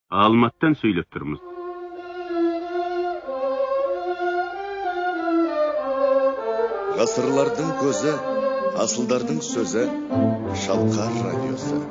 Алматыдан сөйлеп тұрмыз. Ғасырлардың көзі, асылдардың сөзі, Шалқар радиосы.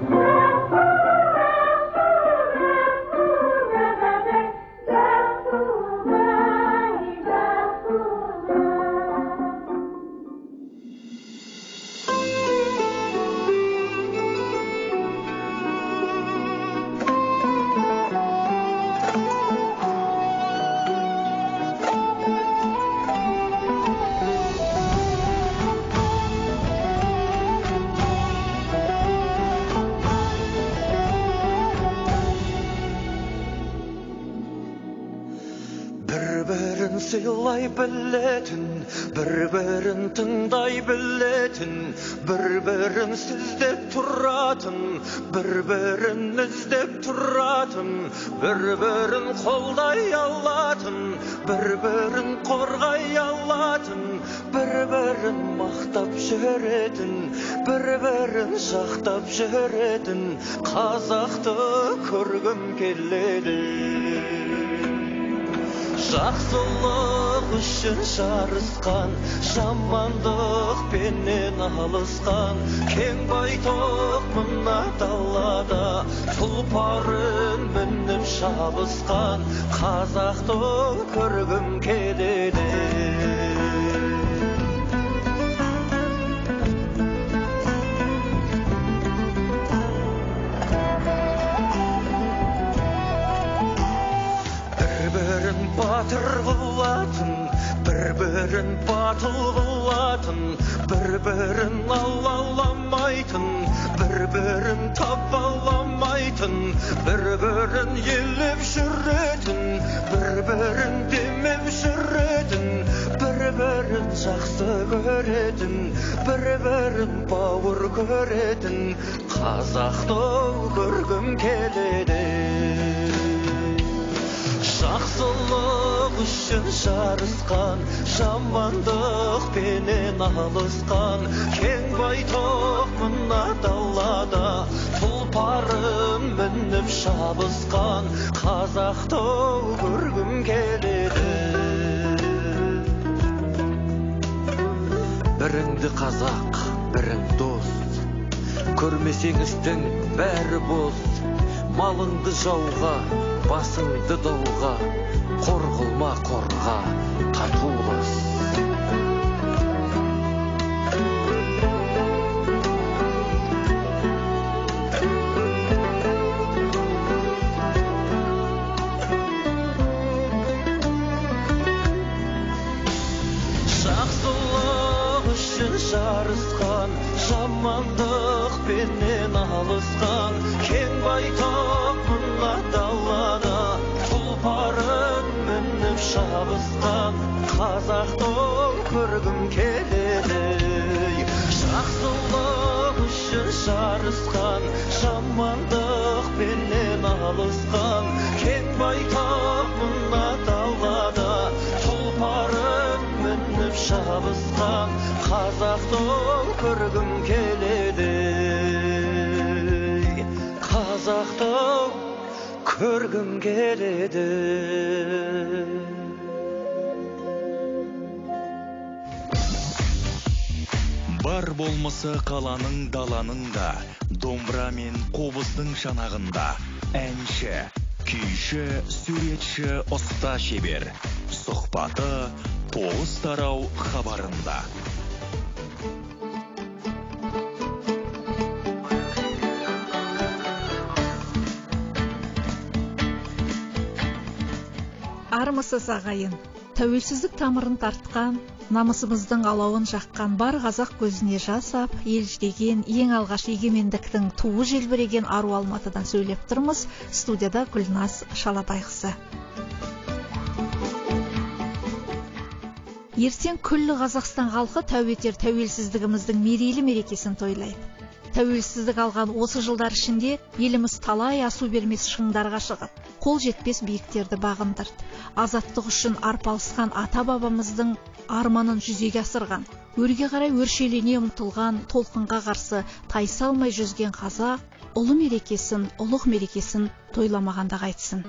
Сыйлай білетін, бір-бірін тыңдай білетін, бір-бірін сіздеп тұратын, бір-бірін іздеп тұратын, бір-бірін қолдай алатын, бір-бірін қорғай алатын, бір-бірін мақтап жүретін, бір-бірін жақтап жүретін қазақты көргім келеді. Жақсылық үшін жарысқан, жамандықпенен алысқан, кең байтақ мына далада тұлпарын мініп шабысқан қазақты көргім келеді. Бір-бірін батыр қылатын, бір-бірін батыл қылатын, бір-бірін алаламайтын, бір-бірін табаламайтын, бір-бірін елеп жүретін, бір-бірін демеп жүретін, бір-бірін жақсы көретін, бір-бірін бауыр көретін қазақты көргім келеді. Жақсылық үшін жарысқан, жамандықпенен алысқан, кең байтақ мына далада тұлпарын мініп шабысқан қазақты көргім келеді. Біріңді қазақ, бірің дос, көрмесең істің бәрі бос, малыңды жауға, басыңды дауға, қор қылма қорға, татулас. Жақсылық үшін жарысқан, жамандықпенен алысқан, кең байтақ мына далада тұлпарын мініп шабысқан қазақты көргім келеді. Жақсылық үшін жарысқан, жамандықпенен алысқан, кең байтақ мына далада тұлпарын мініп шабысқан қазақты көргім келеді. Қазақты көргім келеді. Бар болмысы қаланың даланың да, домбыра мен қобыздың шанағында, әнші, күйші, суретші, ұста шебер. Сұхбаты 9 тарау хабарында. Армысыз ағайын, тәуелсіздік тамырын тартқан, намысымыздың алауын жаққан бар қазақ көзіне жасап, елжіреген, ең алғаш егемендіктің туы желбіреген ару Алматыдан сөйлеп тұрмыз. Студияда Гүлназ Шалабайқызы. Ертең күллі Қазақстан халқы тәу етер тәуелсіздігіміздің мерейлі мерекесін тойлайды. Тәуелсіздік алған осы жылдар ішінде еліміз талай асу бермес шыңдарға шығып, қол жетпес биіктерді бағындырды. Азаттық үшін арпалысқан ата-бабамыздың арманын жүзеге асырған, өрге қарай өршелене ұмтылған, толқынға қарсы тайсалмай жүзген қазақ ұлы мерекесін, ұлық мерекесін тойламағанда қайтсын.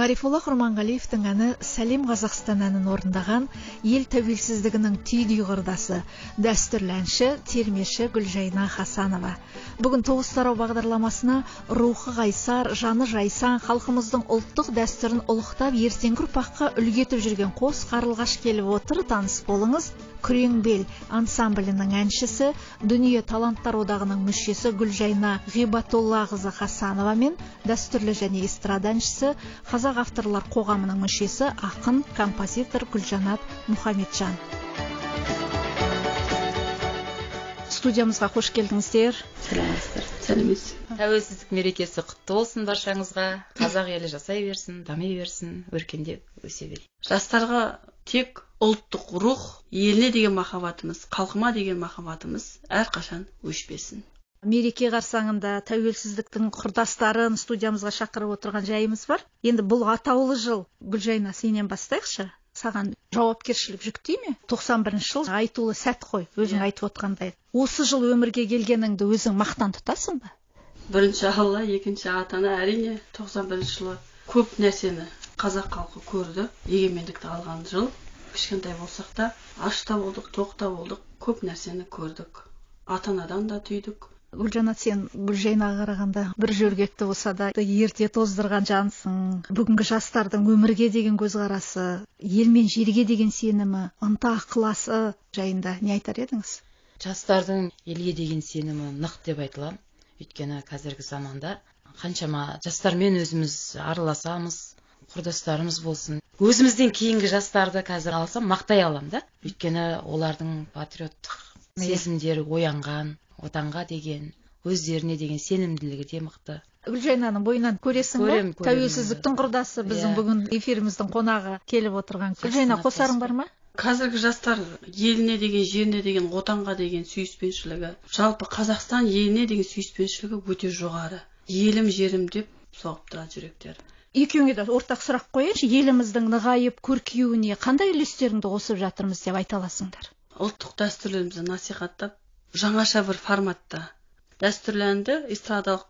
Ғарифолла Құрманғалиевтің әні «Сәлем Қазақстан» әнін орындаған ел тәуелсіздігінің түйдей құрдасы, дәстүрлі әнші, термеші Гүлжайна Хасанова. Бүгін тоғыз тарау бағдарламасына рухы қайсар, жаны жайсаң, халқымыздың ұлттық дәстүрін ұлықтап, ертеңгі ұрпаққа үлгі етіп жүрген қос қарлығаш келіп отыр. Таныс болыңыз. Күреңбел ансамблінің әншісі, Дүние таланттар одағының мүшесі Гүлжайна Ғибатоллақызы Хасанова мен дәстүрлі және эстрада әншісі, Қазақ авторлар қоғамының мүшесі, ақын, композитор Гүлжанат Мұхамеджан. Студиямызға қош келдіңіздер. Сәлеметсіздер. Сәлеметсіз. Тәуелсіздік мерекесі құтты болсын баршаңызға. Қазақ елі жасай берсін, дами берсін, өркендеп өсе берсін. Жастарға тек ұлттық рух, еліне деген махаббатымыз, халқыма деген махаббатымыз әрқашан өшпесін. Мереке қарсаңында тәуелсіздіктің құрдастарын студиямызға шақырып отырған жайымыз бар. Енді бұл атаулы жыл. Гүлжайна, сенен бастайықшы. Саған жауапкершілік жүктей ме? 91 жыл айтулы сәт қой, өзің айтып отқандай. Осы жыл өмірге келгеніңді өзің мақтан тұтасың ба? Бірінші Алла, екінші ата-ана, әрине 91 жылы көп нәрсені қазақ халқы көрді. Егемендікті алған жыл. Кішкентай болсақ та, аш та болдық, тоқ та болдық, көп нәрсені көрдік. Ата-анадан да түйдік. Гүлжанат, сен Гүлжайнаға қарағанда бір жөргекті болса да ерте тоздырған жансың. Бүгінгі жастардың өмірге деген көзқарасы, ел мен жерге деген сенімі, ынта ықыласы жайында не айтар едіңіз? Жастардың елге деген сенімі нық деп айтыламын. Өйткені қазіргі заманда қаншама жастармен өзіміз араласамыз, құрдастарымыз болсын. Өзімізден кейінгі жастарды қазір алсам мақтай аламын да. Өйткені олардың патриоттық сезімдері оянған, отанға деген, өздеріне деген сенімділігі де мықты. Гүлжайнаның бойынан көресің ғой, тәуелсіздіктің құрдасы біздің бүгін эфиріміздің қонағы келіп отырған. Гүлжайна, қосарың бар ма? Қазіргі жастар еліне деген, жеріне деген, отанға деген сүйіспеншілігі, жалпы Қазақстан еліне деген сүйіспеншілігі өте жоғары. Елім, жерім деп соғып тұрады жүректері. Екеуіңе де ортақ сұрақ қояйыншы, еліміздің нығайып көркеюіне қандай үлестеріңді қосып жатырмыз деп айта аласыңдар? Ұлттық дәстүрлерімізді насихаттап, жаңаша бір форматта дәстүрлі әнді эстрадалық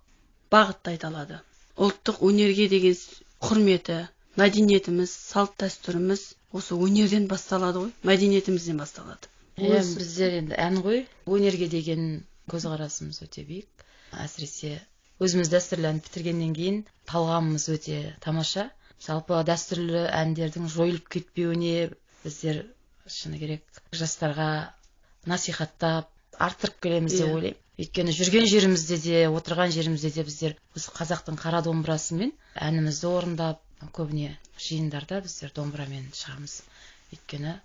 бағытта айта алады. Ұлттық өнерге деген құрметі, мәдениетіміз, салт дәстүріміз осы өнерден басталады ғой, мәдениетімізден басталады. Біздер енді ән ғой, өнерге деген көзқарасымыз өте биік. Әсіресе өзіміз дәстүрлі ән бітіргеннен кейін талғамымыз өте тамаша. Жалпы дәстүрлі әндердің жойылып кетпеуіне біздер шыны керек жастарға насихаттап арттырып келеміз деп ойлаймын. Өйткені жүрген жерімізде де, отырған жерімізде де біздер осы қазақтың қара домбырасымен әнімізді орындап, көбіне жиындарда біздер домбырамен шығамыз. Өйткені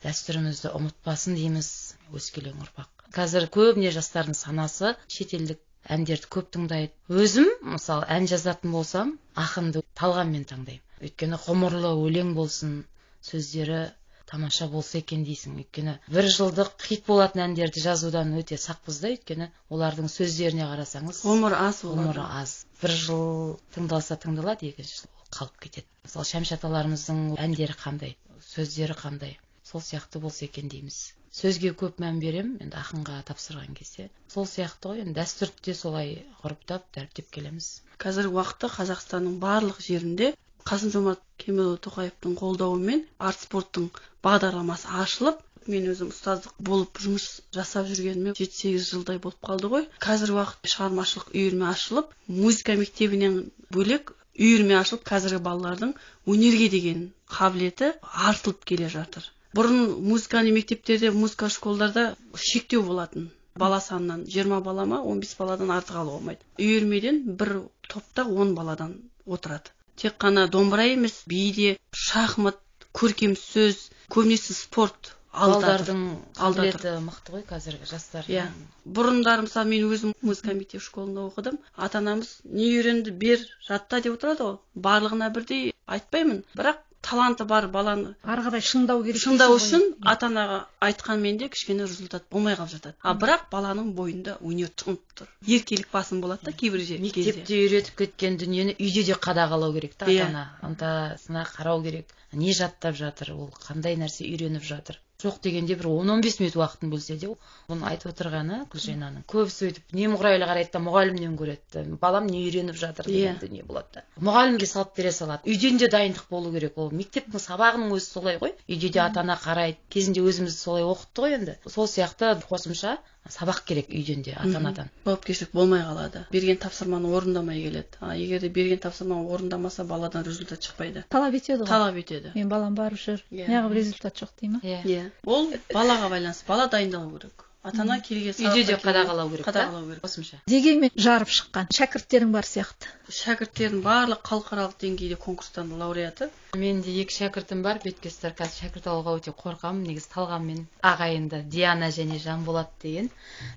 Дәстүрімізді ұмытпасын дейміз өскелең ұрпақ. Қазір көбіне жастардың санасы шетелдік әндерді көп тыңдайды. Өзім, мысалы, ән жазатын болсам, ақынды талғаммен таңдаймын. Өйткені ғұмырлы өлең болсын, сөздері тамаша болса екен дейсің. Өйткені бір жылдық хит болатын әндерді жазудан өте сақпыз да, өйткені олардың сөздеріне қарасаңыз, ғұмыры аз болады. Ғұмыры аз. Бір жыл тыңдалса тыңдалады, екінші жыл қалып кетеді. Мысалы, Шәмші аталарымыздың әндері қандай, сөздері қандай, сол сияқты болса екен дейміз. Сөзге көп мән берем, енді ақынға тапсырған кезде. Сол сияқты ғой, енді дәстүрді де солай ғұрыптап, дәріптеп келеміз. Қазіргі уақытта Қазақстанның барлық жерінде Қасым-Жомарт Кемелұлы Тоқаевтың қолдауымен арт спорттың бағдарламасы ашылып, мен өзім ұстаздық болып жұмыс жасап жүргеніме 7-8 жылдай болып қалды ғой. Қазіргі уақыт шығармашылық үйірме ашылып, музыка мектебінен бөлек үйірме ашылып, қазіргі балалардың өнерге деген қабілеті артылып келе жатыр. Бұрын музыканы мектептерде, музыка школдарда шектеу болатын. Бала санынан 20 бала ма, 15 баладан артық алуға болмайды. Үйірмеден бір топта 10 баладан отырады. Тек қана домбыра емес, би де, шахмат, көркем сөз, көбінесе спорт. Балдардың қабілеті мықты ғой қазіргі жастар. Иә. Бұрындары, мысалы, мен өзім музыка мектеп школында оқыдым. Ата-анамыз не үйренді, бер, жатта деп отырады ғой. Барлығына бірдей айтпаймын, бірақ таланты бар баланы ары қарай шыңдау керек. Шыңдау үшін ата-анаға айтқанмен де кішкене результат болмай қалып жатады. А бірақ баланың бойында өнер тұнып тұр. Еркелік басым болады да кейбір жерде. Мектепте үйретіп кеткен дүниені үйде де қадағалау керек та, ата-ана. Ынтасына қарау керек. Не жаттап жатыр, ол қандай нәрсе үйреніп жатыр. Жоқ дегенде бір 10-15 минут уақытын бөлсе де, бұны айтып отырғаны Гүлжайнаның. Көбісі өйтіп немқұрайлы қарайды да мұғалімнен көреді. Балам не үйреніп жатыр деген дүние болады да. Мұғалімге салып бере салады. Үйден де дайындық болу керек. Ол мектептің сабағының өзі солай ғой. Үйде де ата-ана қарайды. Кезінде өзімізді солай оқытты ғой енді. Сол сияқты қосымша сабақ керек үйден де, ата-анадан. Жауапкершілік болмай қалады. Берген тапсырманы орындамай келеді. А егер де берген тапсырманы орындамаса, баладан результат шықпайды. Талап етеді ғой. Талап етеді. Мен балам барып жүр. Неғып результат жоқ дей ма? Иә. Ол балаға байланысты. Бала дайындалу керек. Ата-ана келген сабаққа үйде де қадағалау керек. Қадағалау керек. Қосымша. Дегенмен жарып шыққан шәкірттерің бар сияқты. Шәкірттердің барлық халықаралық деңгейде конкурстан лауреаты. Менде 2 шәкіртім бар, беткестер. Қазір шәкірт алуға өте қорқамын. Негізі талғаммен ағайынды Диана және Жанболат деген.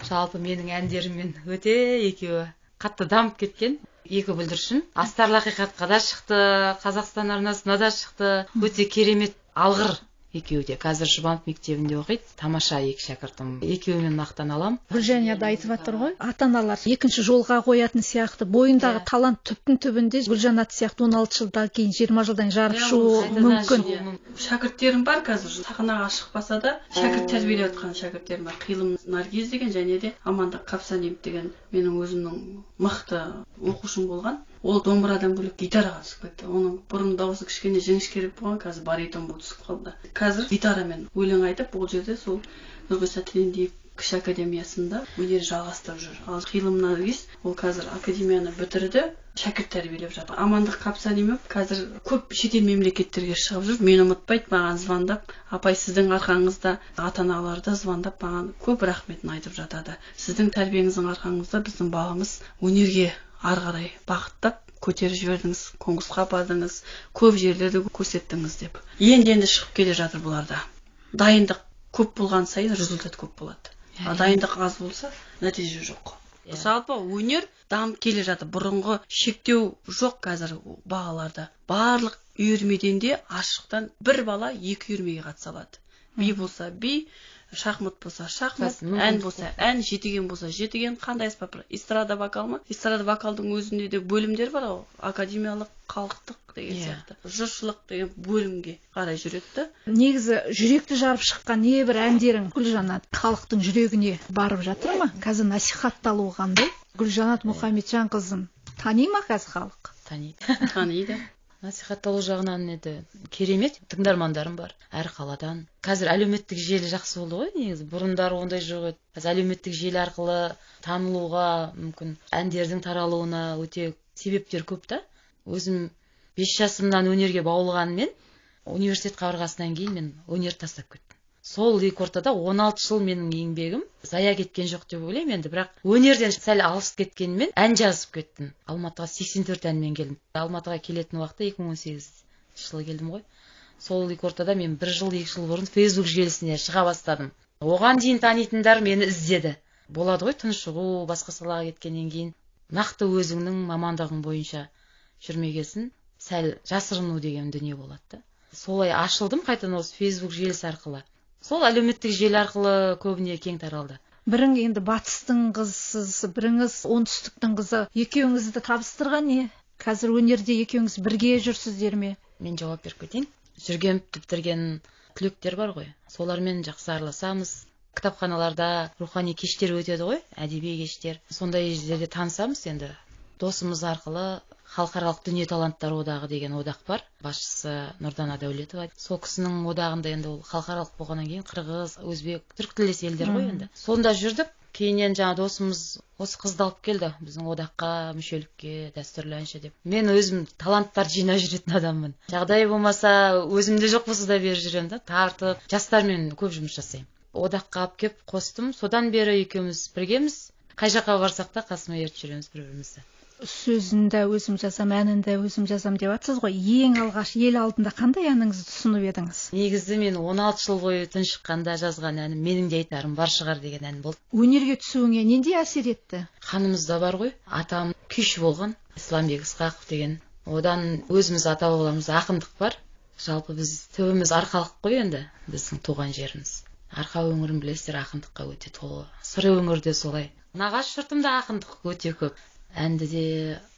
Жалпы менің әндеріммен өте екеуі қатты дамып кеткен. Екі бүлдіршін Астарлы ақиқатқа да шықты, Қазақстан арнасына да шықты. Өте керемет алғыр екеуі де. Қазір Жұбанов мектебінде оқиды. Тамаша екі шәкіртім. Екеуімен мақтана аламын. Гүлжания да айтып жатыр ғой, ата-аналар екінші жолға қоятын сияқты, бойындағы талант түптің түбінде Гүлжанат сияқты 16 жылдан кейін, 20 жылдан жарып шығуы мүмкін. Шәкірттерім бар қазір, сахнаға шықпаса да шәкірт тәрбиелеп жатқан шәкірттерім бар. Қилым Наргиз деген және де Амандық Қапсанев деген менің өзімнің мықты оқушым болған. Ол домбырадан бөлек гитараға түсіп кетті. Оның бұрын дауысы кішкене жіңішкерек болған, қазір баритон болып түсіп қалды. Қазір гитарамен өлең айтып, ол жерде сол Нұрғиса Тілендиев кіші академиясында өнер жалғастырып жүр. Ал Қилым Наргиз ол қазір академияны бітірді, шәкірт тәрбиелеп жатыр. Амандық Қапсанев қазір көп шетел мемлекеттерге шығып жүр. Мені ұмытпайды, маған звондап, апай сіздің арқаңызда, ата-аналар да звондап маған көп рахметін айтып жатады. Сіздің тәрбиеңіздің арқаңызда біздің баламыз өнерге ары қарай бағыттап көтеріп жібердіңіз, конкурсқа апардыңыз, көп жерлерді көрсеттіңіз деп. Енді-енді шығып келе жатыр бұларда. Дайындық көп болған сайын результат көп болады. А дайындық аз болса, нәтиже жоқ. Жалпы өнер дамып келе жатыр. Бұрынғы шектеу жоқ қазір бағаларда. Барлық үйірмеден де ашықтан бір бала екі үйірмеге қатыса алады. Би болса би, шахмат болса шахмат, ән болса ән, жетіген болса жетіген, қандай аспап? Эстрада вокал ма? Эстрада вокалдың өзінде де бөлімдер бар ғой, академиялық, халықтық деген сияқты. Жыршылық деген бөлімге қарай жүреді да. Негізі жүректі жарып шыққан небір әндерің Гүлжанат халықтың жүрегіне барып жатыр ма? Қазір насихатталуы қандай? Гүлжанат Мұхамеджан қызын тани ма қазір халық? Таниды. Таниды. Насихатталу жағынан еді керемет тыңдармандарым бар әр қаладан. Қазір әлеуметтік желі жақсы болды ғой негізі, бұрындары ондай жоқ еді. Қазір әлеуметтік желі арқылы танылуға мүмкін, әндердің таралуына өте себептер көп та. Өзім 5 жасымнан өнерге баулығанмен университет қабырғасынан кейін мен өнер тастап кеттім. Сол екі ортада 16 жыл менің еңбегім зая кеткен жоқ деп ойлаймын енді, бірақ өнерден сәл алыс кеткенмен ән жазып кеттім. Алматыға 84 әнмен келдім. Алматыға келетін уақытта 2018 жылы келдім ғой. Сол екі ортада мен 1 жыл, 2 жыл бұрын Facebook желісіне шыға бастадым. Оған дейін танитындар мені іздеді. Болады ғой, тұншығу, басқа салаға кеткеннен кейін нақты өзіңнің мамандығың бойынша жүрмегесін сәл жасырыну деген дүние болады да. Солай ашылдым қайтадан осы Facebook желісі арқылы. Сол әлеуметтік желі арқылы көбіне кең таралды. Бірің енді батыстың қызысыз, біріңіз оңтүстіктің қызы. Екеуіңізді табыстырған не? Қазір өнерде екеуіңіз бірге жүрсіздер ме? Мен жауап беріп кетейін. Жүрген бітірген түлектер бар ғой. Солармен жақсы араласамыз. Кітапханаларда рухани кештер өтеді ғой, әдеби кештер. Сондай жерде танысамыз енді. Досымыз арқылы Халықаралық дүние таланттар одағы деген одақ бар. Басшысы Нұрдана Дәулетова. Сол кісінің одағында енді ол халықаралық болғаннан кейін қырғыз, өзбек, түрік тілдес елдер ғой енді. Сонда жүрдік. Кейіннен жаңа досымыз осы қызды алып келді біздің одаққа, мүшелікке, дәстүрлі әнші деп. Мен өзім таланттар жинап жүретін адаммын. Жағдай болмаса, өзімде жоқ болса да беріп жүремін да, тартып, жастармен көп жұмыс жасаймын. Одаққа алып кеп қостым. Содан бері екеуміз біргеміз. Қай жаққа барсақ та қасыма ертіп жүреміз бір-бірімізді. Сөзін де өзім жазам, әнін де өзім жазам деп жатсыз ғой. Ең алғаш ел алдында қандай әніңізді ұсынып едіңіз? Негізі мен 16 жыл бойы тұншыққанда жазған әнім менің де айтарым бар шығар деген ән болды. Өнерге түсуіңе нендей әсер етті? Қанымызда бар ғой. Атам күйші болған, Исламбек Ысқақов деген. Одан өзіміз ата бабамыз ақындық бар. Жалпы біз түбіміз Арқалық қой енді, біздің туған жеріміз. Арқа өңірін білесіздер, ақындыққа өте толы. Сыр өңірі де солай. Нағашы жұртымда ақындық өте көп. Әнді де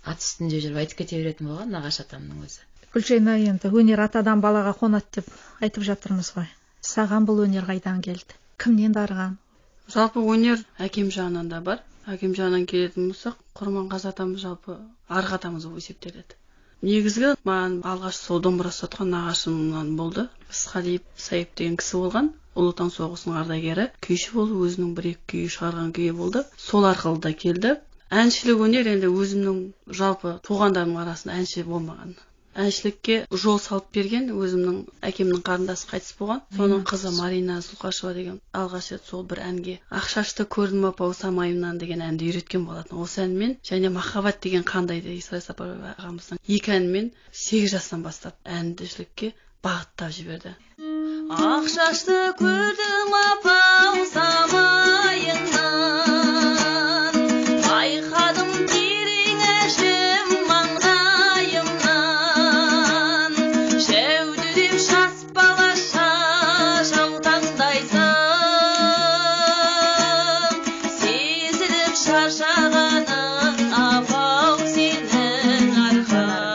ат үстінде жүріп айтып кете беретін болған нағашы атамның өзі. Гүлжайна, енді өнер атадан балаға қонады деп айтып жатырмыз ғой. Саған бұл өнер қайдан келді? Кімнен дарыған? Жалпы өнер әкем жағынан да бар. Әкем жағынан келетін болсақ, Құрманғазы атамыз жалпы арғы атамыз болып есептеледі. Негізгі маған алғаш сол домбыра ұстатқан нағашымнан болды. Ысқалиев Сайып деген кісі болған. Ұлы Отан соғысының ардагері, күйші болып өзінің бір-екі күй шығарған күйі болды. Сол арқылы да келді. Әншілік өнер енді өзімнің жалпы туғандарымның арасында әнші болмаған. Әншілікке жол салып берген өзімнің әкемнің қарындасы қайтыс болған. Соның қызы Марина Зұлқашева деген алғаш рет сол бір әнге Ақ шашты көрдім апау самайымнан деген әнді үйреткен болатын. Осы әнмен және Махаббат деген қандай да Исрай Сапарбаев ағамыздың екі әнімен 8 жастан бастап әншілікке бағыттап жіберді. Ақ шашты көрдім апау самайымнан, байқадым терең әжім маңдайымнан, жәудіреп жас балаша жаутаңдайсың, сезіліп шаршағаның апау сенің арқаң.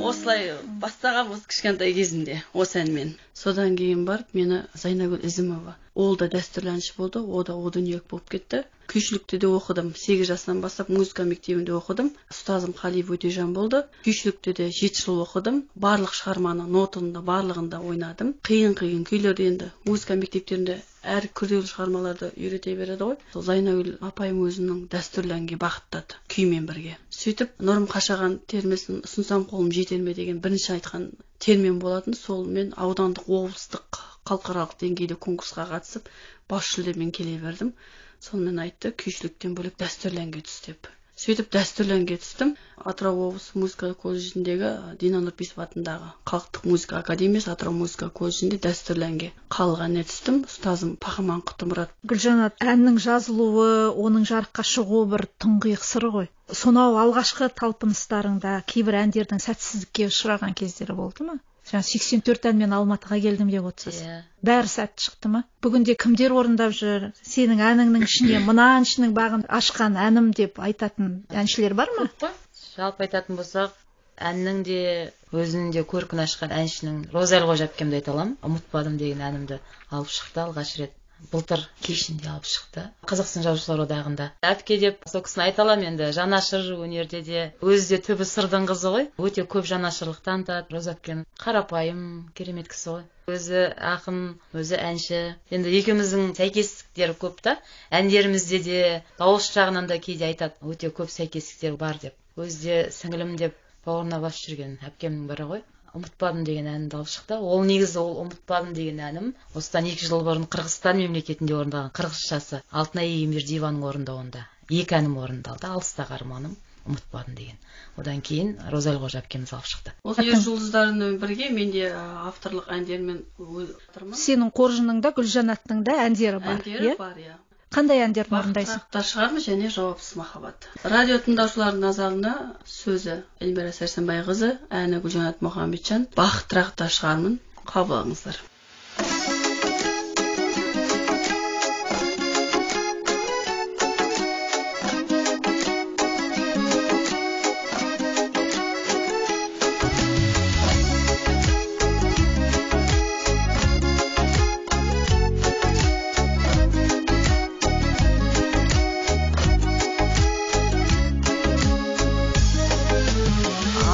Осылай бастағанбыз кішкентай кезімде осы әнмен. Содан кейін барып мені Зайнагүл Ізімова, ол да дәстүрлі әнші болды, о да о дүниелік болып кетті. Күйшілікті де оқыдым, 8 жасынан бастап музыка мектебінде оқыдым. Ұстазым Қалиев Өтежан болды. Күйшілікті де 7 жыл оқыдым. Барлық шығарманы, нотаны да барлығын да ойнадым. Қиын-қиын күйлерді енді музыка мектептерінде әр күрделі шығармаларды үйрете береді ғой. Сол Зайнагүл апайым өзінің дәстүрлі әнге бағыттады күймен бірге. Сөйтіп Нұрым Қашаған термесін ұсынсам қолым жетер ме деген бірінші айтқан термем болатын. Сол мен аудандық, облыстық, халықаралық деңгейде конкурсқа қатысып, бас жүлдемен келе бердім. Сонымен айтты, күйшіліктен бөлек дәстүрлі әнге түс деп. Сөйтіп дәстүрлі әнге түстім. Атырау облысы музыка колледжіндегі Дина Нұрпейісова атындағы халықтық музыка академиясы Атырау музыка колледжінде дәстүрлі әнге, халық әніне түстім. Ұстазым Пахаман Құтымұрат. Гүлжанат, әннің жазылуы, оның жарыққа шығуы бір тұңғиық сыры ғой. Сонау алғашқы талпыныстарыңда кейбір әндердің сәтсіздікке ұшыраған кездері болды ма? Жаңа 84 әнмен Алматыға келдім деп отырсыз. Yeah. Бәрі сәтті шықты ма? Бүгінде кімдер орындап жүр? Сенің әніңнің ішіне мына әншінің бағын ашқан әнім деп айтатын әншілер бар ма? Көп қой. Жалпы айтатын болсақ, әннің де өзінің де көркін ашқан әншінің Роза Әлқожа әпкемді айта аламын. Ұмытпадым деген әнімді алып шықты алғаш рет. Былтыр кешінде алып шықты. Қазақстан Жазушылар одағында. Әпке деп сол кісіні айта аламын енді. Жанашыр өнерде де, өзі де түбі Сырдың қызы ғой. Өте көп жанашырлық танытады. Роза әпкем қарапайым, керемет кісі ғой. Өзі ақын, өзі әнші. Енді екеуміздің сәйкестіктері көп та. Әндерімізде де, дауыс жағынан да кейде айтады, өте көп сәйкестіктер бар деп. Өзі де сіңілім деп бауырына басып жүрген әпкемнің бірі ғой. Ұмытпадым деген әнімді алып шықты. Ол негізі ол ұмытпадым деген әнім осыдан 2 жыл бұрын Қырғызстан мемлекетінде орындалған қырғызшасы Алтынай Егембердиеваның орындауында. 2 әнім орындалды. Алыстағы арманым, Ұмытпадым деген. Одан кейін Роза Әлқожа әпкеміз алып шықты. Осы Ер жұлдыздарымен бірге мен де авторлық әндермен отырмын. Сенің қоржыныңда Гүлжанаттың да әндері бар, Әндері бар, иә. Қандай әндерін орындайсың? Бақыттырақ шығармыз және жауапсыз махаббат. Радио тыңдаушылардың назарына сөзі Эльмира Сәрсенбайқызы, әні Гүлжанат Мұхамеджан. Бақыттырақ та шығармын. Қабыл алыңыздар.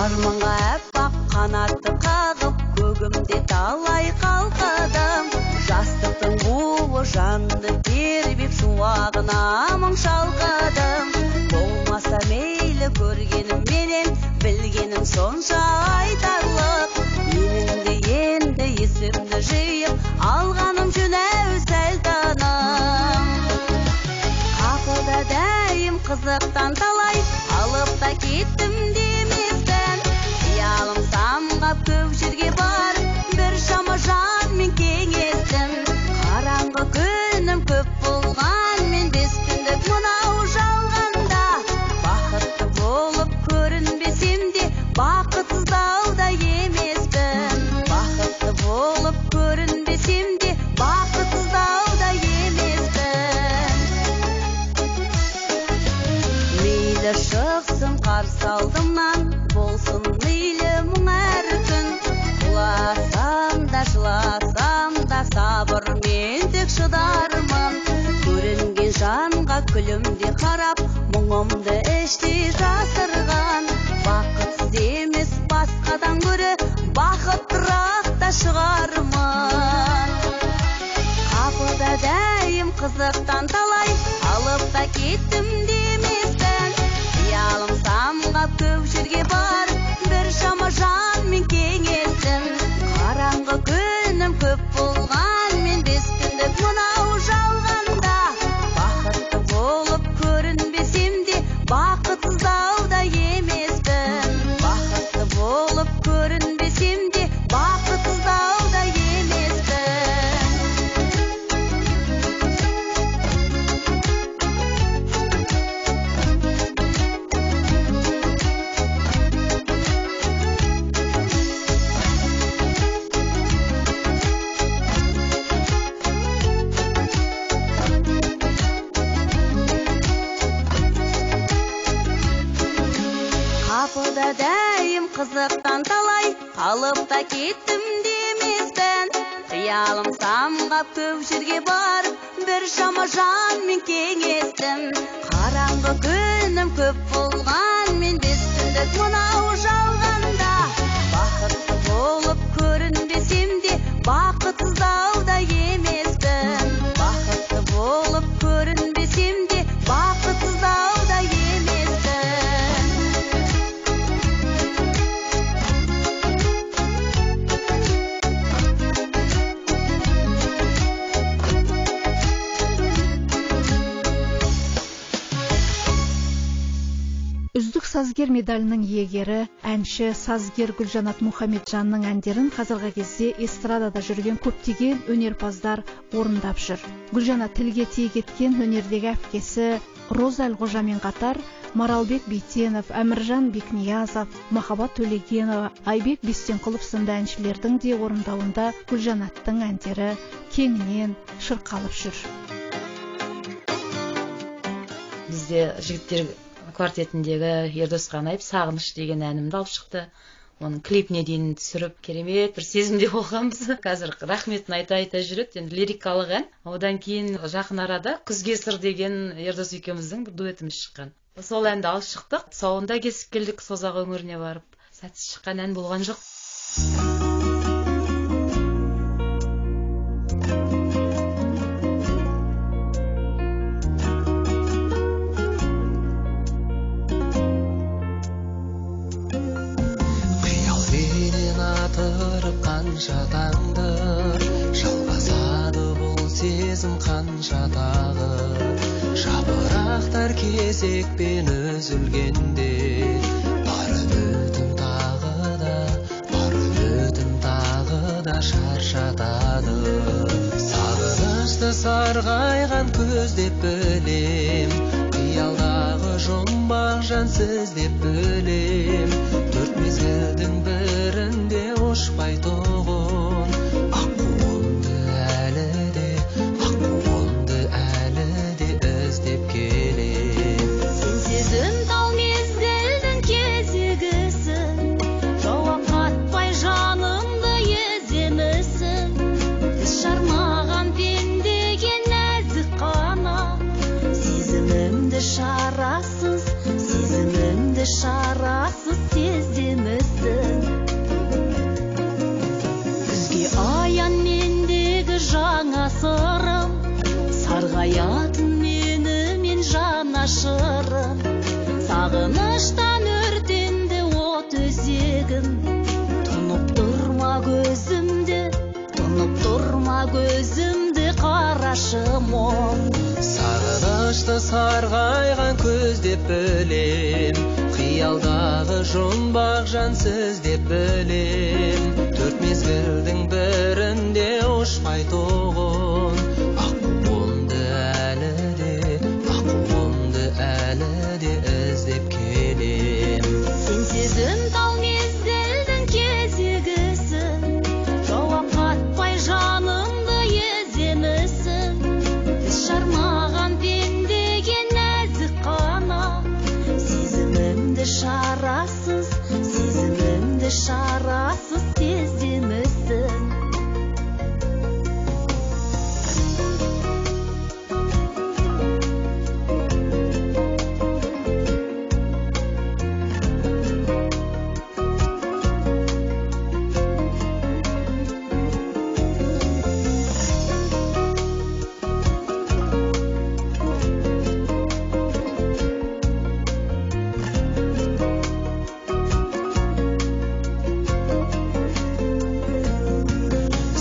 Арманға әппақ қанатты қағып, көгімде талай қалқадым. Жастықтың буы жанды тербеп, шуағына мың шалқыдым. Болмаса мейлі көргенімменен, білгенім сонша айтарлық. Менің де енді есімді жиып, алғаным жөн әу сәл таным. Қапыда дәйім қызықтан талай, алып та кеттім демеспін. Қиялым самғап көп жерге барып, бір шама жанмен кеңестім. Қараңғы күнім көп болғанмен, бес күндік мынау жалғанда. Бақытты болып көрінбесем де, бақытсыздау да емеспін. Бақытты болып көрінбесем де, бақытсыздау да емеспін. Мейлі шықсын қарсы алдымнан, болсын мейлі мұң әр күн. Құласам да жыласам да сабырмен тек шыдармын. Көрінген жанға күлімде қарап, мұңымды іштей жасырған. Бақытсыз емес басқадан гөрі, бақыттырақ та шығармын. Қапыда дәйім қызықтан талай, алып та кеттім демеспін. Қиялым самғап көп жерге барып, бір шама жанмен кеңестім. Қараңғы күнім көп болғанмен, бес күндік мынау жалғанда. Бақытты болып көрінбесем де, бақытсыздау да емеспін. Бақытты болып көрінбесем де, бақытсыздау да емеспін. Қапыда дәйім қызықтан талай, қалып та кеттім демеспін. Қиялым самғап көп жерге барып, бір шама жанмен кеңестім. Қараңғы күнім көп болғанмен, бес күндік мынау жалғанда. Бақытты болып көрінбесем де, бақытсыздау да емеспін. Бақытты болып көрінбесем де, бақытсыздау да емеспін. Үздік сазгер медалінің иегері, әнші, сазгер Гүлжанат Мұхамеджанның әндерін қазіргі кезде эстрадада жүрген көптеген өнерпаздар орындап жүр. Гүлжанат тілге тиек еткен өнердегі әпкесі Роза Әлқожамен қатар Маралбек Бейтенов, Әміржан Бекниязов, Махаббат Төлегенова, Айбек Бестенқұлов сынды әншілердің де орындауында Гүлжанаттың әндері кеңінен шырқалып жүр. Бізде жігіттер квартетіндегі Ердос Қанаев Сағыныш деген әнімді алып шықты. Оның клипіне дейін түсіріп, керемет бір сезімде болғанбыз. Қазір рахметін айта-айта жүреді, енді лирикалық ән. Одан кейін жақын арада Күзге сыр деген Ердос екеуміздің бір дуэтіміз шыққан. Сол әнді алып шықтық, тұсауын да кесіп келдік Созақ өңіріне барып. Сәтсіз шыққан ән болған жоқ. Қанша таңды жалғасады бұл сезім қанша тағы, жапырақтар Кезекпен үзілгенде бар үмітім тағы да, бар үмітім тағы да шаршатады. Сағынышты сарғайған көз деп білем, қиялдағы жұмбақ жан сіз деп білем. Төрт мезгілдің бірінде ұшпайтұғын аққуымды әлі де, аққуымды әлі де іздеп келем. Сен сезім тал мезгілдің кезегісің, жауап қатпай жанымды еземісің. Тіс жармаған пендеге нәзік қана, сезімімді шарасыз, сезімімді шарасыз сездемісің. Күзге аян мендегі жаңа сырым, сарғаятын менімен жанашырым. Сағыныштан өртенді от өзегім, тұнып тұрма көзімді, тұнып тұрма көзімді қарашым оң. Сағынышты сарғайған көз деп білем, қиялдағы жұмбақ жан сіз деп білем. Төрт мезгілдің бірінде ұшпайтұғын аққуымды әлі де, аққуымды әлі де іздеп келем. Сен сезім тал мезгілдің кезегісің, жауап қатпай жанымды еземісің. Тіс жармаған пендеге нәзік қана, сезімімді шарасыз, сезімімді шарасыз сездемісің.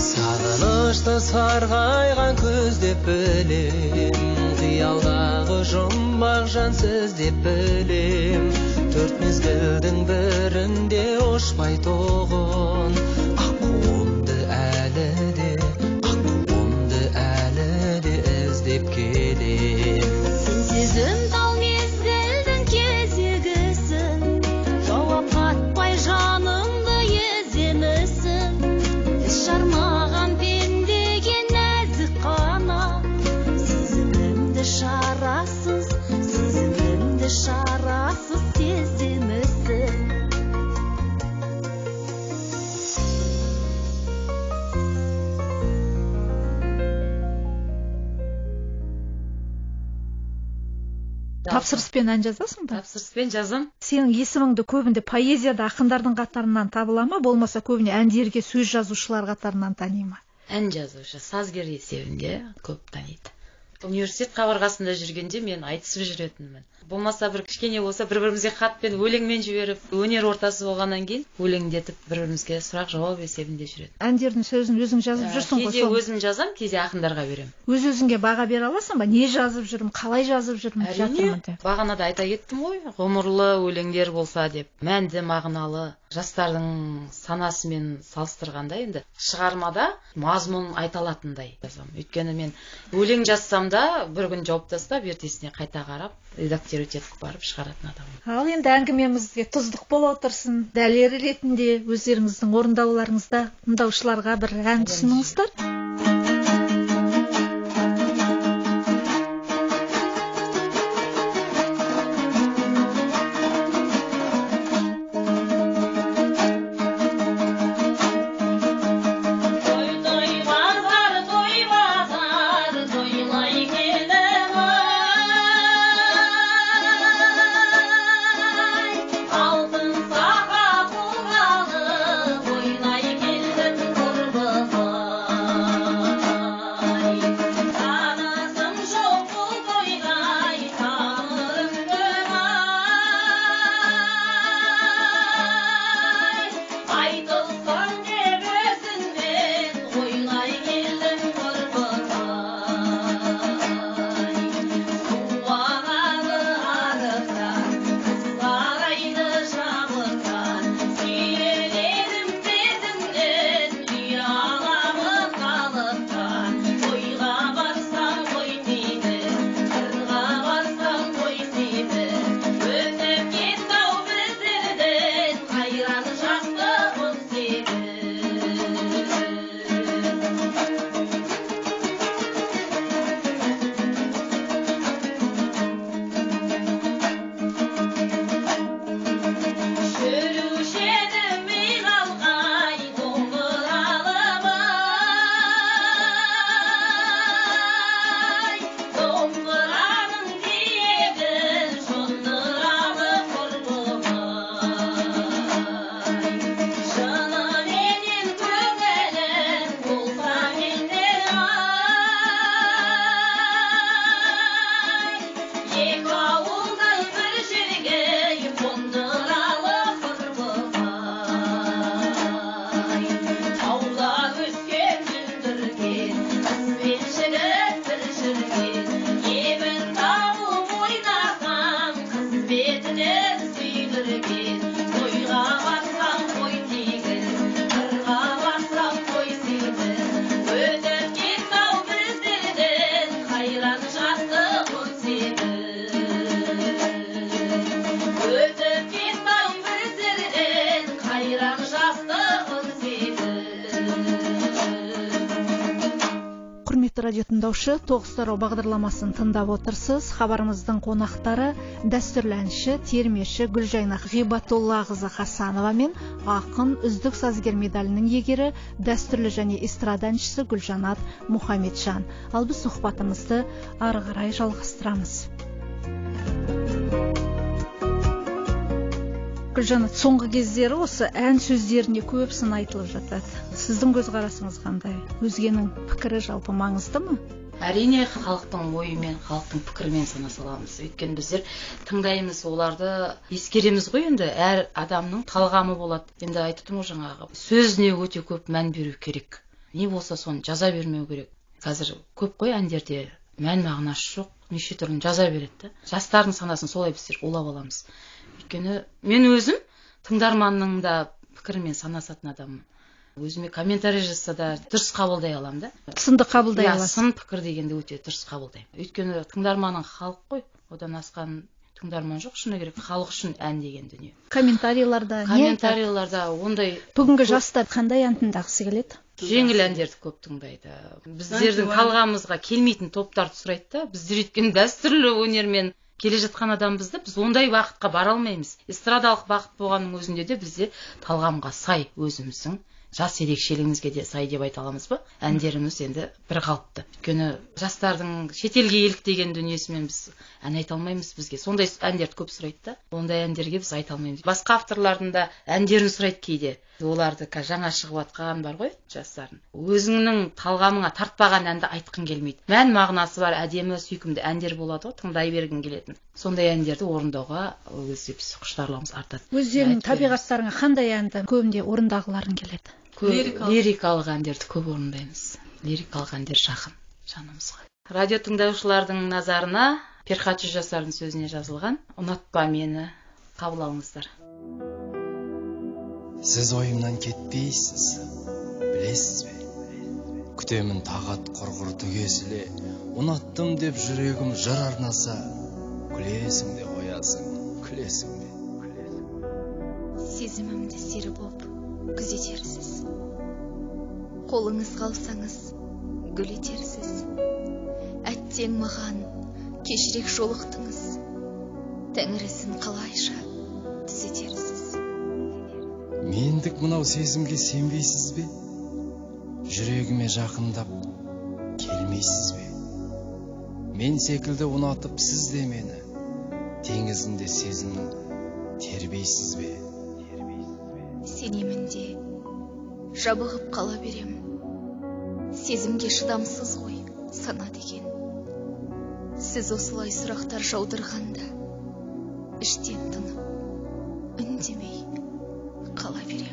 Сағынышты сарғайған көз деп білем, қиялдағы жұмбақ жан сіз деп білем. Төрт мезгілдің бірінде ұшпайтұғын аққуымды әлі де, аққуымды әлі де іздеп келем. Сен сезім тал мезгілдің кезегісің, жауап қатпай жанымды еземісің. Тіс жармаған пендеге нәзік қана, сезімімді шарасыз, сезімімді шарасыз сездемісің. Тапсырыспен ән жазасың ба? Тапсырыспен жазам. Сенің есіміңді көбінде поэзияда ақындардың қатарынан табыла ма, болмаса көбіне әндерге сөз жазушылар қатарынан тани ма? Ән жазушы, сазгер есебінде көп таниды. Университет қабырғасында жүргенде мен айтысып жүретінмін. Болмаса бір кішкене болса бір-бірімізге хатпен, өлеңмен жіберіп, өнер ортасы болғаннан кейін өлеңдетіп бір-бірімізге сұрақ жауап есебінде жүретін. Әндердің сөзін өзің жазып жүрсің ғой? Кейде өзім жазам, кейде ақындарға беремін. Өз өзіңге баға бере аласың ба? Не жазып жүрмін, қалай жазып жүрмін, жатырмын деп? Бағанада айта кеттім ғой, ғұмырлы өлеңдер болса деп, мәнді, мағыналы, жастардың санасымен салыстырғанда енді шығармада мазмұн айта алатындай жазамын. Өйткені мен өлең жазсам да бір күн жауып тастап, ертесіне қайта қарап, редактировать етіп барып шығаратын адаммын. Ал енді әңгімемізге тұздық бола отырсын. Дәлел ретінде өздеріңіздің орындауларыңызда тыңдаушыларға бір ән ұсыныңыздар. Алтын сақа қуғалы, ойнай келдім құрбы. Құрметті радио тыңдаушы, Тоғыз тарау бағдарламасын тыңдап отырсыз. Хабарымыздың қонақтары дәстүрлі әнші, термеші Гүлжайнақ Ғибатоллақызы Хасанова мен ақын, үздік сазгер медалінің иегері, дәстүрлі және эстрада әншісі Гүлжанат Мұхамеджан. Ал біз сұхбатымызды ары қарай жалғастырамыз. Гүлжанат, соңғы кездері осы ән сөздеріне көп сын айтылып жатады. Сіздің көзқарасыңыз қандай? Өзгенің пікірі жалпы маңызды ма? Әрине, халықтың ойымен, халықтың пікірімен санаса аламыз. Өйткені біздер тыңдаймыз, оларды ескереміз ғой енді. Әр адамның талғамы болады. Енді айтып тұрмын ғой жаңағы, сөзіне өте көп мән беру керек. Не болса соны жаза бермеу керек. Қазір көп қой әндерде мән мағынасы жоқ, неше түрлі жаза береді. Жастардың санасын солай біздер улап аламыз. Өйткені мен өзім тыңдарманның да пікірімен санасатын адаммын. Өзіме комментарий жазса да дұрыс қабылдай аламын да. Сынды қабылдай аласың. Сын пікір дегенді өте дұрыс қабылдаймын. Өйткені тыңдарманың халық қой, одан асқан тыңдарман жоқ, шыны керек, халық үшін ән деген дүние. Комментарийларда не? Комментарийларда ондай. Бүгінгі жастар қандай ән тыңдағысы келеді? Жеңіл әндерді көп тыңдайды. Біздердің талғамымызға келмейтін топтарды сұрайды да. Біздер өйткені дәстүрлі өнермен келе жатқан адамбыз да, біз ондай бағытқа бара алмаймыз. Эстрадалық бағыт болғанның өзінде де бізде талғамға сай, өзіміздің жас ерекшелігімізге де сай деп айта аламыз ба? Әндеріміз енді бір қалыпты. Өйткені жастардың шетелге еліктеген дүниесімен біз ән айта алмаймыз, бізге сондай әндерді көп сұрайды да. Ондай әндерге біз айта алмаймыз. Басқа авторлардың да әндерін сұрайды кейде. Оларды жаңа шығып жатқан бар ғой жастардың. Өзіңнің талғамыңа тартпаған әнді айтқың келмейді. Мән мағынасы бар, әдемі, сүйкімді әндер болады ғой, тыңдай бергің келетін. Сондай әндерді орындауға өзі біз құштарлығымыз артады. Өздерінің табиғаттарыңа қандай әнді көбінде орындағыларың келеді? Лирикалық әндерді көп орындаймыз. Лирикалық әндер жақын жанымызға. Радио тыңдаушылардың назарына Перхат Жүзжасардың сөзіне жазылған «Ұнатпа мені» қабыл алыңыздар. Сіз ойымнан кетпейсіз, білесіз бе? Күтемін тағат құрғыр түгесіле, ұнаттым деп жүрегім жыр арнаса, күлесің де қоясың, күлесің де. Сезімімді сері боп күзетерсіз, қолыңызға алсаңыз гүл етерсіз. Әттең маған кешірек жолықтыңыз, тәңірісін қалайша түзетерсіз. Мендік мынау сезімге сенбейсіз бе? Жүрегіме жақындап келмейсіз бе? Мен секілді ұнатып сіз де мені, теңізінде сезімнің тербейсіз бе? Сенемін де жабығып қала берем, сезімге шыдамсыз ғой сана деген. Сіз осылай сұрақтар жаудырғанда іштен тынып үндемей қала берем.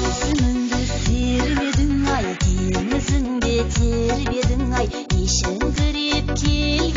Сезіміңді сермедің ай, теңізіңде тербедің ай, ешіңкіреп келген.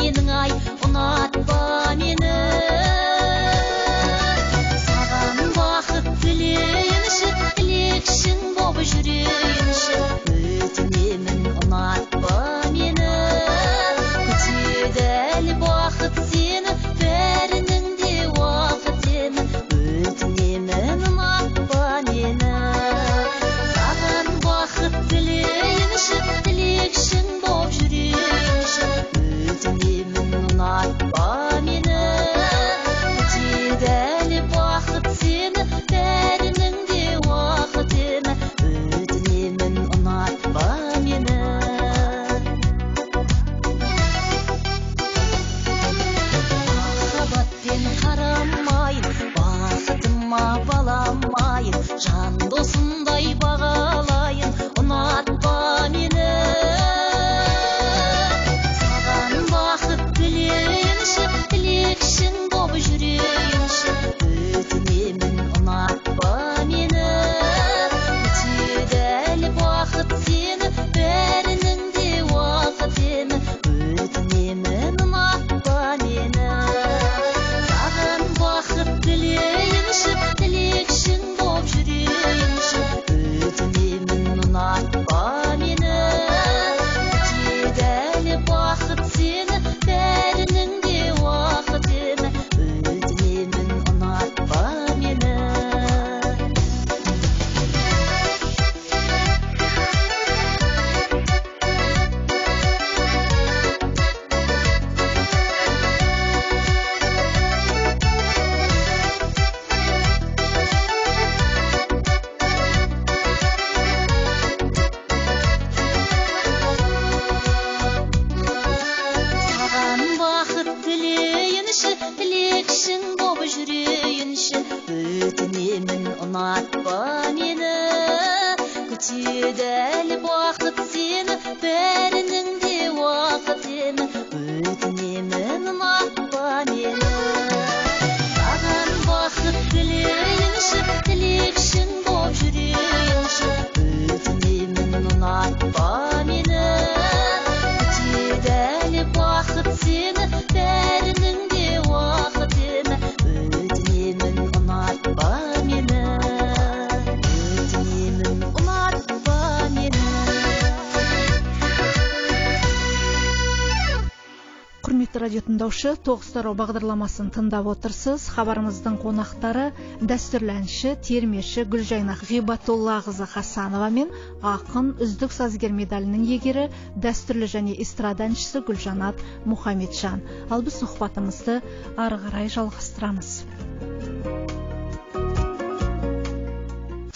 Құрметті радио тыңдаушы, Тоғыз тарау бағдарламасын тыңдап отырсыз. Хабарымыздың қонақтары дәстүрлі әнші, термеші Гүлжайнақ Ғибатоллақызы Хасанова мен ақын, үздік сазгер медалінің иегері, дәстүрлі және эстрада әншісі Гүлжанат Мұхамеджан. Ал біз сұхбатымызды ары қарай жалғастырамыз.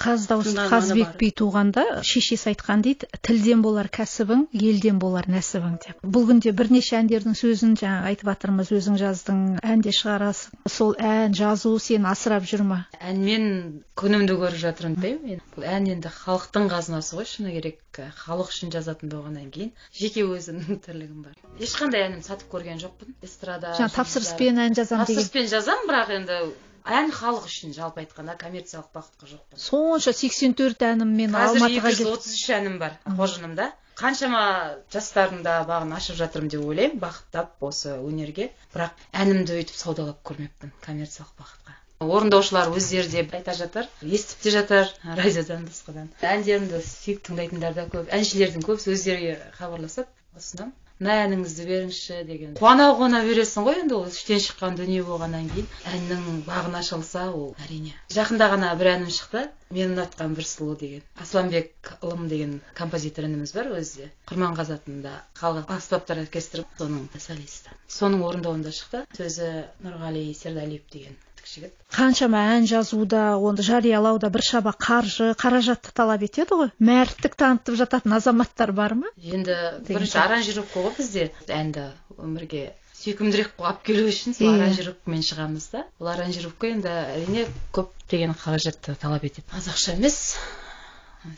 Қаз дауысты Қазбек би туғанда шешесі айтқан дейді, тілден болар кәсібің, елден болар нәсібің деп. Бұл күнде бірнеше әндердің сөзін жаңа айтып жатырмыз, өзің жаздың, ән де шығарасың. Сол ән жазу сені асырап жүр ма? Әнмен күнімді көріп жатырмын деймін мен. Бұл ән енді халықтың қазынасы ғой, шыны керек. Халық үшін жазатын болғаннан кейін жеке өзімнің тірлігім бар. Ешқандай әнім сатып көрген жоқпын. Эстрада. Жаңа тапсырыспен ән жазам деген. Тапсырыспен жазам, бірақ енді ән халық үшін, жалпы айтқанда коммерциялық бағытқа жоқпын. Сонша 84 әнім мен Алматыға келіп. Қазір 233 әнім бар қоржынымда. Қаншама жастардың да бағын ашып жатырмын деп ойлаймын, бағыттап осы өнерге. Бірақ әнімді өйтіп саудалап көрмеппін коммерциялық бағытқа. Орындаушылар өздері де айта жатар, естіп те жатар радиодан, басқадан. Әндерімді сүйіп тыңдайтындар да көп. Әншілердің көбісі өздері хабарласып, ұсынамын. Мына әніңізді беріңізші деген. Қуана-қуана бересің ғой енді, ол іштен шыққан дүние болғаннан кейін әннің бағын ашылса, ол әрине. Жақында ғана бір әнім шықты, мен ұнатқан бір сұлу деген. Асланбек Ылым деген композитор ініміз бар өзі де. Құрманғазы атында халық аспаптар оркестрі, соның солисті. Соның орындауында шықты. Сөзі Нұрғали Сердалиев деген жігіт. Қаншама ән жазуда, оны жариялауда біршама қаржы, қаражатты талап етеді ғой. Мәрттік танытып жататын азаматтар бар ма? Енді бірінші аранжировка ғой бізде. Әнді өмірге сүйкімдірек қылып келу үшін сол аранжировкамен шығамыз да. Ол аранжировка енді әрине көптеген қаражатты талап етеді. Аз ақша емес.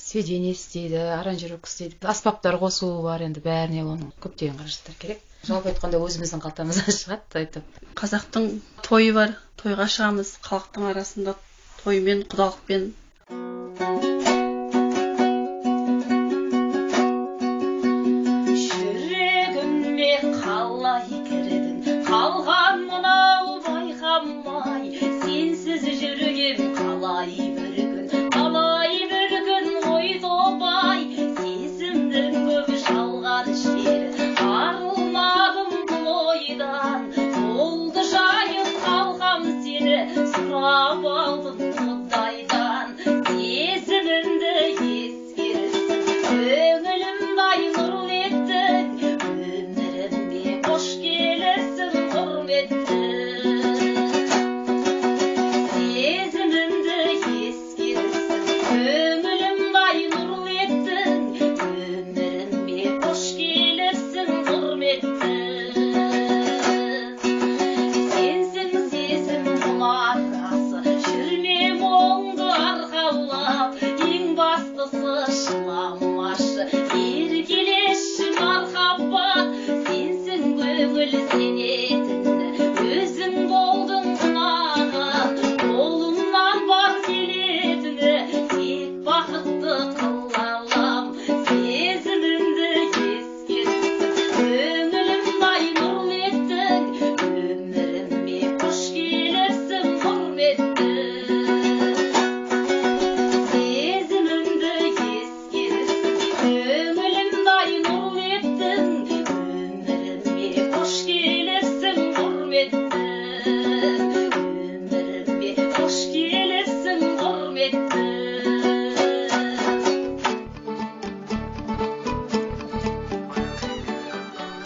Сведение істейді, аранжировка істейді, аспаптар қосу бар, енді бәріне оның көптеген қаражаттар керек. Жалпы айтқанда өзіміздің қалтамыздан шығады айтып. Қазақтың тойы бар, тойға шығамыз, халықтың арасында тоймен, құдалықпен. Жүрегіме қалай кірдің, қалған мынау байқамай, сенсіз жүргем қалай бір күн, қалай бір күн ой топай, сезімнің көп жалған шері, арылмадым бұл ойдан, қолды жайып қалғам сені, сұрап алдым Құдайдан, сезімімді ескерсін, көңілім ай нұрлы еттің, өміріме қош келіпсің құрметті. Сезімімді ескерсін, көңілім ай нұрлы еттің, өміріме қош келіпсің құрметті. Сенсің сезім мұнарасы, жүрме мұңды арқалап, ең бастысы жыламашы, еркелеші мархабат, сенсің көңіл сенетін, өзің болдың ұнаған, қолымнан бар келетіні, тек бақытты қыла алам, сезімімді ескерсін, көңілім ай нұрлы еттің, өміріме қош келіпсің құрметті. Сезімімді ескерсін, көңілім ай нұрлы еттің, өміріме қош келіпсің құрметті. Өміріме қош келіпсің құрметті.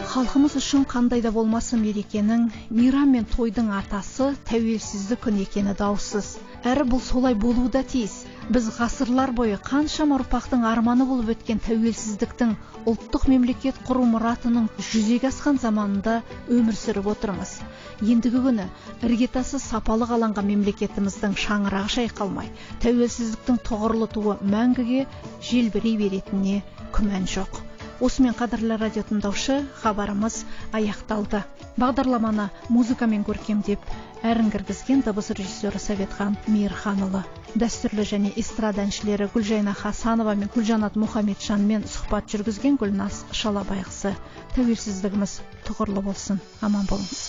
Халқымыз үшін қандай да болмасын мерекенің, мейрам мен тойдың атасы тәуелсіздік күні екені даусыз. Әрі бұл солай болуы да тиіс. Біз ғасырлар бойы қаншама ұрпақтың арманы болып өткен тәуелсіздіктің ұлттық мемлекет құру мұратының жүзеге асқан заманында өмір сүріп отырмыз. Ендігі күні іргетасы сапалы қаланған мемлекетіміздің шаңырағы шайқалмай, тәуелсіздіктің тұғырлы туы мәңгіге желбірей беретініне күмән жоқ. Осымен қадірлі радио тыңдаушы, хабарымыз аяқталды. Бағдарламаны музыкамен көркемдеп, әрін кіргізген дыбыс режиссері Советхан Мейірханұлы. Дәстүрлі және эстрада әншілері Гүлжайна Хасанова мен Гүлжанат Мұхамеджанмен сұхбат жүргізген Гүлназ Шалабайқызы. Тәуелсіздігіміз тұғырлы болсын. Аман болыңыз.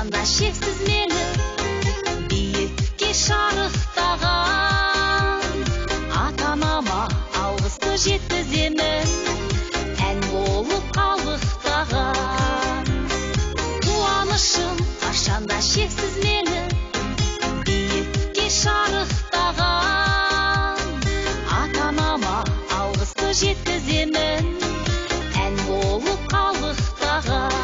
қашанда шексіз мені биікке шарықтаған. Ата-анама алғысты жеткіземін, ән болып қалықтаған. Қуанышым қашанда шексіз мені биікке шарықтаған. Ата-анама алғысты жеткіземін, ән болып қалықтаған.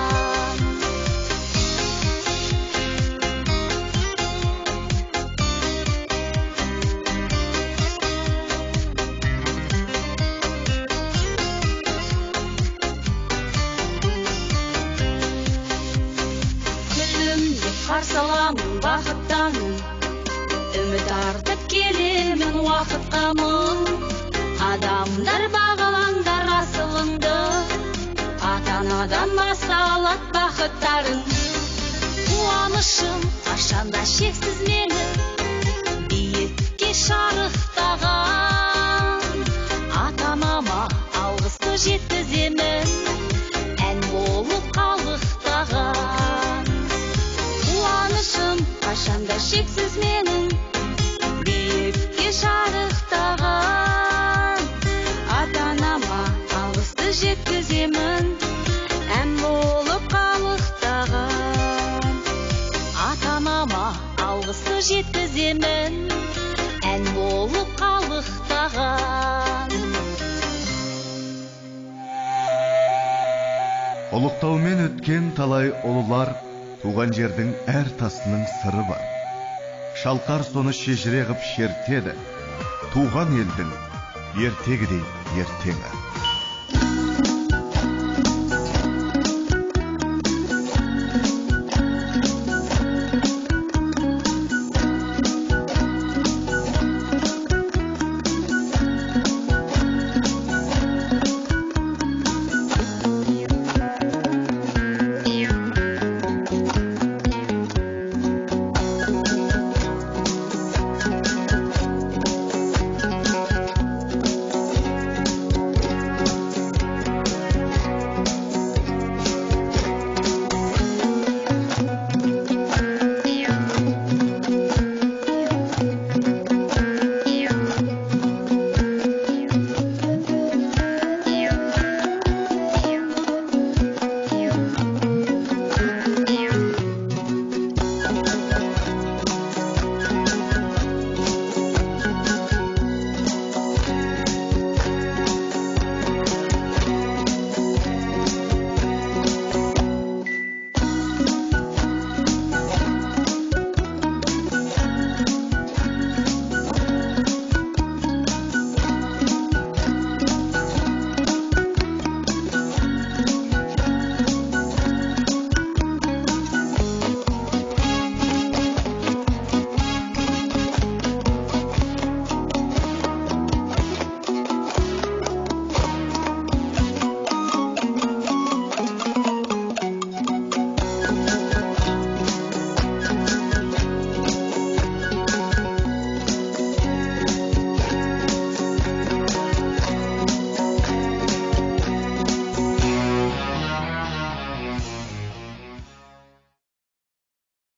Күлімдеп қарсы аламын бақыттанын, үміт артып келемін уақытқа мың. Адамдар бағалаңдар асылыңды, ата-анадан басталады бақыттарың. Қуанышым қашанда шексіз мені биікке шарықтаған. Ата-анама алғысты жеткіземін, ән болып қалықтаған. Қуанышым қашанда шексіз менің биікке шарықтаған. Ата-анама алғысты жеткіземін, ән болып қалықтаған. Ата-анама алғысты жеткіземін, ән болып қалықтаған. Ұлықтаумен өткен талай ұлылар, туған жердің әр тасының сыры бар. Шалқар соны шежіре ғып шертеді, туған елдің ертегідей ертеңі.